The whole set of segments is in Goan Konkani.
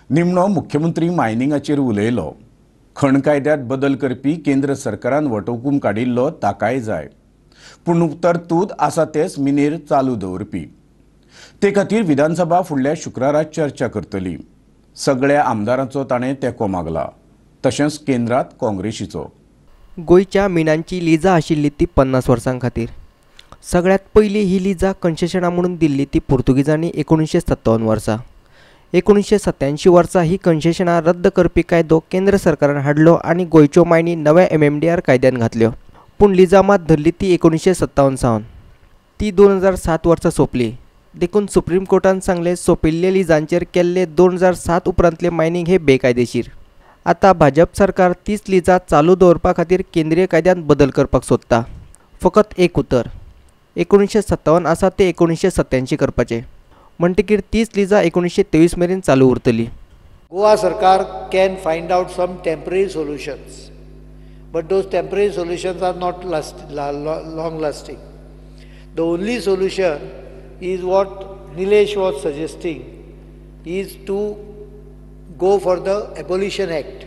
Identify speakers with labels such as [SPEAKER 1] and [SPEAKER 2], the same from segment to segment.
[SPEAKER 1] निमणो मुख्यमंत्री मायनिंगाचेर उलयलो. खण कायद्यात बदल करपी केंद्र सरकारान वटहुकूम काडिल्लो ताकाय जाय, पूण तरतूद आसा तेच मिनेर चालू दवरपी. ते खातीर विधानसभा फुडल्या शुक्रारा चर्चा करतली. सगळ्या आमदारांचो ताणें तेंको मागला, तशेंच केंद्रात काँग्रेसीचो.
[SPEAKER 2] गोंयच्या मिनांची लिजां आशिल्ली ती 50 वर्सां खातीर. सगळ्यांत पयलीं ही लिजां कन्सेशनां म्हणून दिल्ली ती पुर्तुगीजांनी 1957 वर्सा. 1987 वर्सा ही कन्सेशनां रद्द करपी कायदो केंद्र सरकारान हाडलो आनी गोंयच्यो मायनी नव्या MMDR कायद्यान घातल्यो. पूण लिजां मात धरली ती 1957 सावन. ती 2007 वर्सा सोंपली. देखून सुप्रीम कोर्टान सांगलें सोंपिल्ले लिजांचेर केल्ले 2007 उपरांतले मायनींग हे बेकायदेशीर. आतां भाजप सरकार तीच लिजां चालू दवरपा खातीर केंद्रीय कायद्यांत बदल करपाक सोदता. फकत एक उतर, 1957 आसा ते 1987 करपाचें. म्हणटकीर तीच लिजां 1923 मेरेन चालू उरतली.
[SPEAKER 3] गोवा सरकार can find out some temporary solutions, but those temporary solutions are not long lasting. The only solution is what Nilesh was suggesting, is to go for the Abolition Act,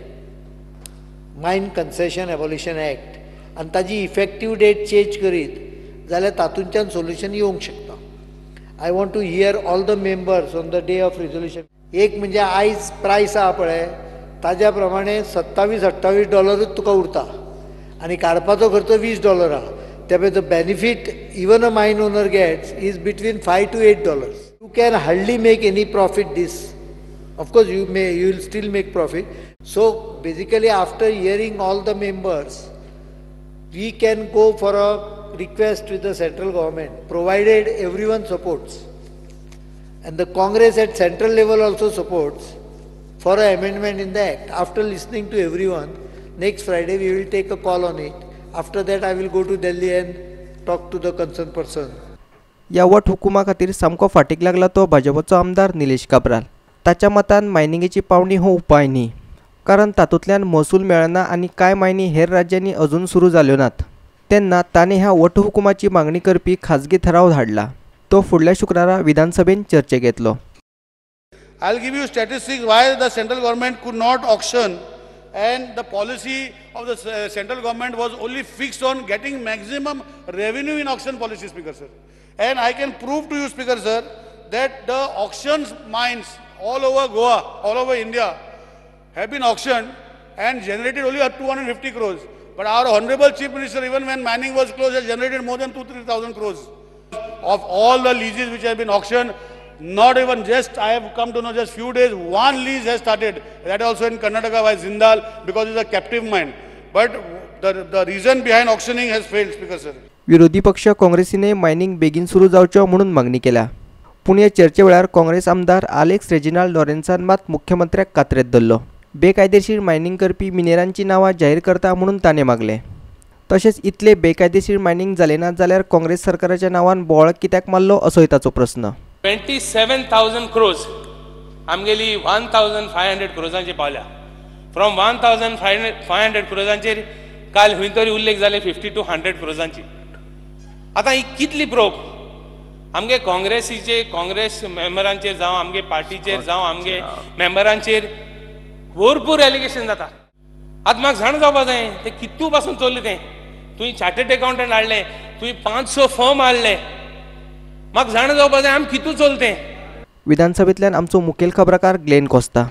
[SPEAKER 3] Mine Concession Abolition Act, आनी ताजी इफेक्टीव डेट चेंज करीत जाल्यार तातूंतल्यान सोल्युशन येवंक शकता. I want to hear all the members on the day of resolution. एक म्हणजे आयज प्रायस आहा पळय ताज्या प्रमाणे $27-28 तुका उरता आनी काडपाचो खर्च $20 आहा. त्यामुळे the benefit even a mine owner gets is between $5 to $8. You can hardly make any profit this. Of course you will still make profit. So basically after hearing all the members we can go for a request with the central government, provided everyone supports and the Congress at central level also supports for an amendment in the act. After listening to everyone, next Friday we will take a call on it. After that I will go to Delhi and talk to the concerned person.
[SPEAKER 2] ह्या वट हुकुमा खातीर सामको फाटीक लागला तो भाजपाचो आमदार निलेश काब्राल. ताच्या मतान मायनिंगेची पावणी हो उपाय न्ही, कारण तातूंतल्यान महसूल मेळना आनी कांय मायनी हेर राज्यांनी अजून सुरू जाल्यो नात. तेन्ना ताणें ह्या वटहुकुमाची मागणी करपी खाजगी थाराव धाडला. तो फुडल्या शुक्रारा विधानसभेन चर्चेक येतलो.
[SPEAKER 4] I will give you statistics why the central government could not auction and the policy of the central government was only fixed on getting maximum revenue in auction policy, Speaker sir. And I can prove to you, Speaker sir, that the auctions mines all over Goa, all over India have been auctioned and generated only 250 crores. But our Honorable Chief Minister, even when mining was closed, has generated more than 2-3,000 crores. Of all the leases which have been auctioned, not even just, I have come to know just few days, one lease has started, that also in Karnataka by Jindal, because it's a captive mine. But the reason behind auctioning has failed, Speaker sir.
[SPEAKER 2] विरोधी पक्ष काँग्रेसीने मायनिंग बेगीन सुरू जावचो म्हणून मागणी केल्या. पूण हे चर्चे वेळार काँग्रेस आमदार आलेक्स रेजिनाल्ड लॉरेन्सान मात मुख्यमंत्र्याक कातरेत धरलो. बेकायदेशीर मायनिंग करपी मिनेरांची नांवां जाहीर करता म्हणून ताणें मागलें. तशेंच इतले बेकायदेशीर मायनिंग जालें ना जाल्यार काँग्रेस सरकाराच्या नांवान बोवाळ कित्याक मारलो असोय ताचो प्रस्न.
[SPEAKER 5] 27,000 crores आमगेली 1,500 क्रोजांचेर पावल्या. फ्रॉम 1,500 क्रोजांचेर काल खंय तरी उल्लेख जाले 50 to 100 क्रोजांची. आतां ही कितली प्रोब आमगे काँग्रेसीचे काँग्रेस मेंबरांचेर जावं आमगे पार्टीचेर जावं आमगे मेंबरांचेर भरपूर एलिगेशन जाता. आतां म्हाका जाणा जावपा जाय तें कितू पासून चल्लें तें. तुवें चार्टर्ड एकाउंटंट हाडलें, तुवें 500 फर्म हाडलें, म्हाका जाणा जावपा जाय आमी कितू चलतें.
[SPEAKER 2] विधानसभेंतल्यान आमचो मुखेल खबराकार ग्लेन कोस्ता.